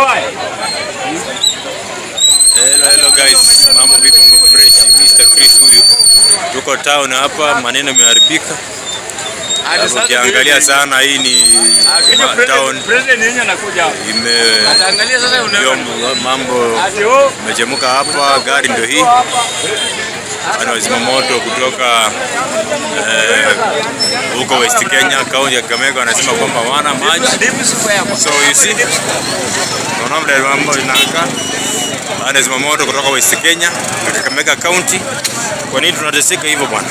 Hello, hello guys, mambo vipi? Mambo fresh. Mr. Chris huyu, tuko town hapa, maneno yameharibika. Hapo ukiangalia sana hii ni town ime vyombo, mambo imechemuka hapa. Gari ndio hii, wana wazima moto kutoka huko West Kenya, kaunti ya Kakamega, wanasema kwamba wana maji. So you see, unaona vile mambo inakaa. Wana moto kutoka West Kenya na Kakamega County. Kwa nini tunateseka hivyo bwana?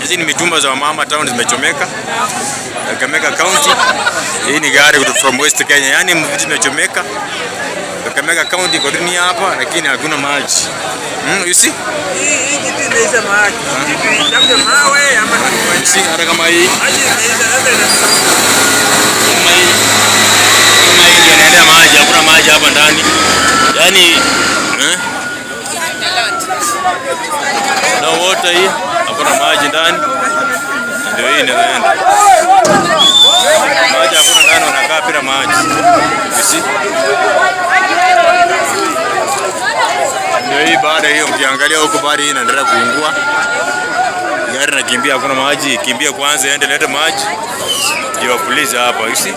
Hizi ni mitumba za wamama town zimechomeka. Kakamega County. Hii ni gari kutoka from West Kenya. Yaani vitu zimechomeka. Kakamega County kwa dunia hapa, lakini hakuna maji. You see? Hii kitu imeisha maji. Kitu labda mawe ama You see, hata kama hii maji imeisha, labda kama hii ndio inaendea maji, hakuna maji hapa ndani. Yaani, eh? No water hii, hakuna maji ndani. Ndio hii inaenda. Maji hakuna ndani, wanakaa bila maji. You see? Ndio hii baada hiyo, mkiangalia huko bado hii inaendelea kuungua. Gari nakimbia, hakuna maji, kimbia kwanza, ende lete maji. Ndio wapulize hapa, you see?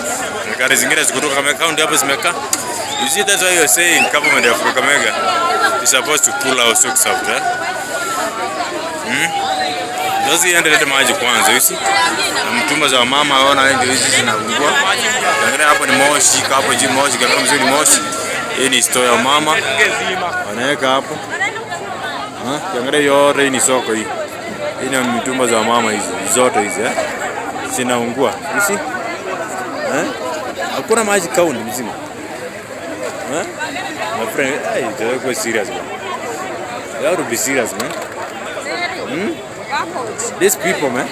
Na gari zingine zikutoka Kakamega County hapo zimekaa. You see, that's why you're saying government of Kakamega is supposed to pull our socks out, eh? Sasa iende lete maji kwanza, you see? Na mtumba za wamama ona ndio hizi zinaungua. Angalia hapo ni moshi, hapo juu moshi, kama mzuri moshi. Hii ni store ya mama. Wanaweka hapo. Ah, kiangalia yote hii ni soko hii. Hii ni mitumba za mama hizi zote hizi, eh. Zinaungua. You see? Eh? Hakuna maji kaunti mzima. Eh? My friend, hey, it's serious, man. You have to be serious, man. These people, man.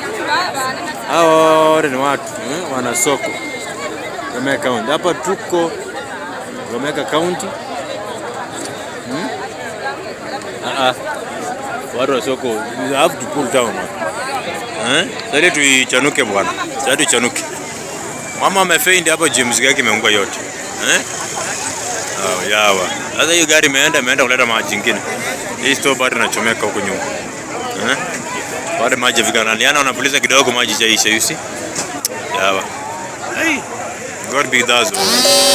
Hao wote ni watu, eh? Wana soko. Kakamega County. Hapa tuko Kakamega County. Ah ah. Watu wa soko, you have to pull down, man. Eh? Sasa tuichanuke bwana. Sasa tuichanuke. Mama amefaint hapo, gym yake imeungua yote. Eh? Oh, yawa. Sasa hiyo gari imeenda kuleta maji nyingine. Hii store bado inachomeka huko nyuma. Eh? Bado maji yafika ndani. Yaani wanapuliza kidogo, maji chaisha, you see? Yawa. Hey. God be with us all.